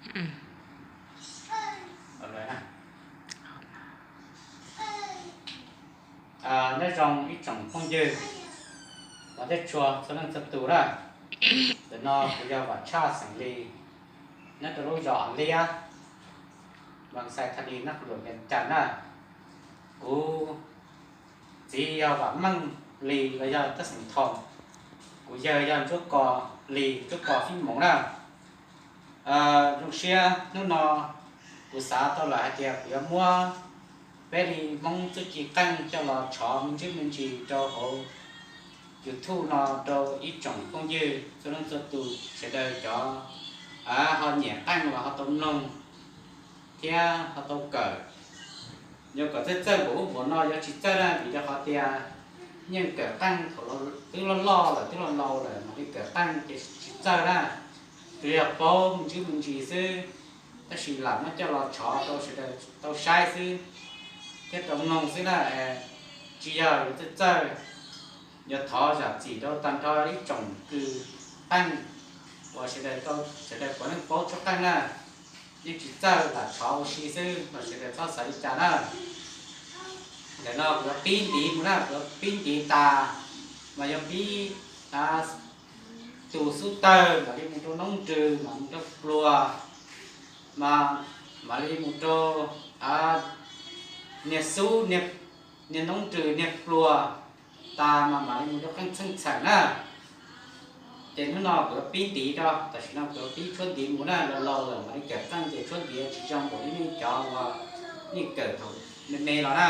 Nyob zoo ib tsoom phooj ywg, tej txhua leej txhua tus na. Ntawm no kuv yog Vam Tshaj xeem Lis, nyob rau lub zos Liab, Vas Xais Thas Lis, Naj Qhos Luas, Vias Cas na. Kuv txiv yog Vam Meej Lis los yog Taj Xeem Thoo. Kuv yawg yog Ntsuab Kos Lis, Ntsuab Kos Fib Moov na. Zoo siab hnub no kuv xav tau lawm hais tias kuv yuav muab peb li Hmoob txuj ci qeej coj los tshov me ntsis me ntsis rau hauv YouTube no rau ib tsoom phooj ywg txhua leej txhua tus sawv daws cov ho nyiam qeej los ho tau mloog thiab ho tau kawm. Yuav kom txawj txawj npaum ub npaum no yuav tsis txawj na, vim rau qhov tias yeej kawm qeej thaum twb loj loj lawm, twb laus laus lawm mam li kawm qeej ces tsis txawj na. Tsuas yog paub me ntsis me ntsis xwb, tab sis lam muab coj los tshov rau sawv daws tau saib xwb thiab tau mloog xwb na. Tsis yog yuav txawj txawj. Yuav thov zam txim rau tag nrho ib tsoom kws qeej uas sawv daws, sawv daws puav leej paub txuj qeej na, yeej tsis txawj, lam tshov ua si xwb los sawv daws txhob xav li cas na. Ntawm no kuv yuav pib ntiv mus na, kuv yuav pib ntiv tas mas yuav pib tus xub tawg mam li mus rau noob nrws, mam mus rau pluag, mas mam li mus rau niag xub, niag noob nrws, niag pluag tas mas mam li mus rau qeej txheej txheem na. Ces hnub no kuv yuav pib ntiv rau, tam sim no kuv yuav pib tshuab ntiv mus na, laus laus lawm mam li kawm qeej ces tshuab ntiv tsis zoo npaum li nej cov uas nej kawm thaum me me los na.